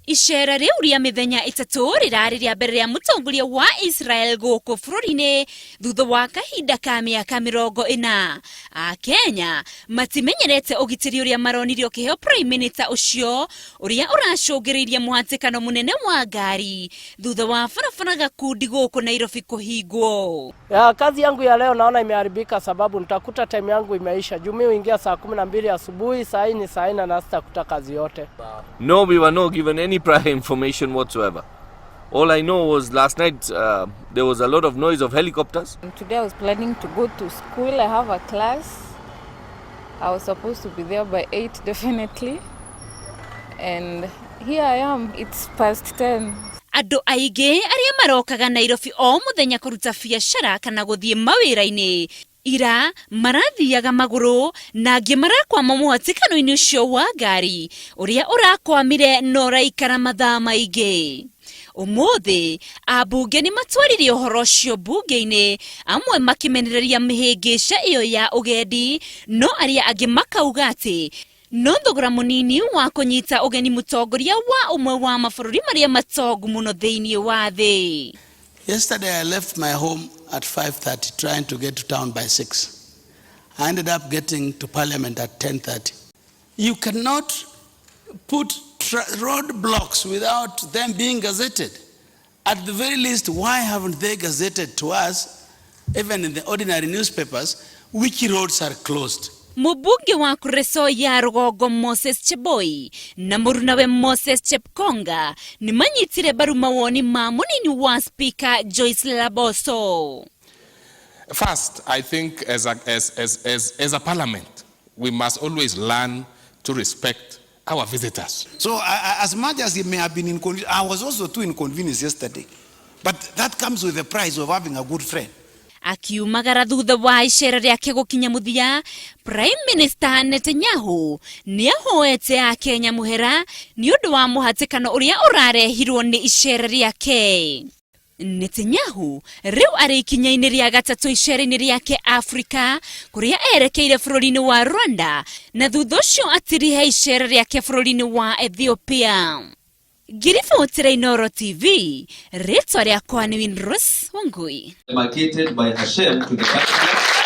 Iceera rĩu rĩa mĩthenya ĩtatũ rĩrarĩ rĩa mbere rĩa mũtongoria wa Israel gũkũ bũrũri-inĩ thutha wa kahinda ka mĩaka 40. Akenya matimenyerete ũgitĩri ũrĩa maronire ũkĩheo Prime Minister ũcio ũrĩa ũracũngĩrĩirie mũhatĩkano mũnene wa ngari thutha wa barabara gakundi gũkũ Nairobi kũhingwo. Ya, kazi yangu ya leo naona imeharibika sababu nitakuta time yangu imeisha. Juu mimi huingia saa 12 asubuhi, saa hii ni saa 4 na sitakuta kazi yote. No, we were not given any prior information whatsoever. All I know was last night there was a lot of noise of helicopters. Today I was planning to go to school. I have a class. I was supposed to be there by 8 definitely. And here I am. It's past 10. Andũ aingĩ arĩa marokaga Nairobi o mũthenya kũruta biacara kana gũthiĩ mawĩra-inĩ ira marathiaga magũrũ na angĩ marakwama mũhatĩkano-inĩ ũcio wa ngari ũrĩa ũrakwamire na ũraikara mathaa maingĩ. Ũmũthĩ ambunge nĩ matwarire ũhoro ũcio mbunge-inĩ, amwe makĩmenereria mĩhĩngĩca ĩyo ya ũgendi, no arĩa angĩ makauga atĩ no thogora mũnini wa kũnyita ũgeni mũtongoria wa ũmwe wa mabũrũri marĩa matongu mũno thĩinĩ wa thĩ. Yesterday I left my home at 5:30 trying to get to town by 6. I ended up getting to parliament at 10:30. You cannot put roadblocks without them being gazetted. At the very least, why haven't they gazetted to us, even in the ordinary newspapers, which roads are closed? Mũmbunge wa Kuresoi ya rũgongo Moses Cheboi na mũrunawe Moses Chepkonga nĩ manyitire mbaru mawoni ma mũnini wa Speaker Joyce Laboso. First, I think as a parliament, we must always learn to respect our visitors. So as much as it may have been inconvenient, I was also too inconvenienced yesterday. But that comes with the price of having a good friend. Akiumagara thutha wa icera rĩake gũkinya mũthia, Prime Minister Netanyahu nĩ ahoete Akenya mũhera nĩ ũndũ wa mũhatĩkano ũrĩa ũrarehirwo nĩ icera rĩake. Netanyahu rĩu arĩ ikinya-inĩ rĩa gatatũ icera-inĩ rĩake Afrika kũrĩa erekeire bũrũri-inĩ wa Rwanda na thutha ũcio atirihe icera rĩake bũrũri-inĩ wa Ethiopia. Ngiribotera Inooro TV, rĩtwa rĩakwa nĩ Winrose Wangui. Demarcated by Hashem to the country.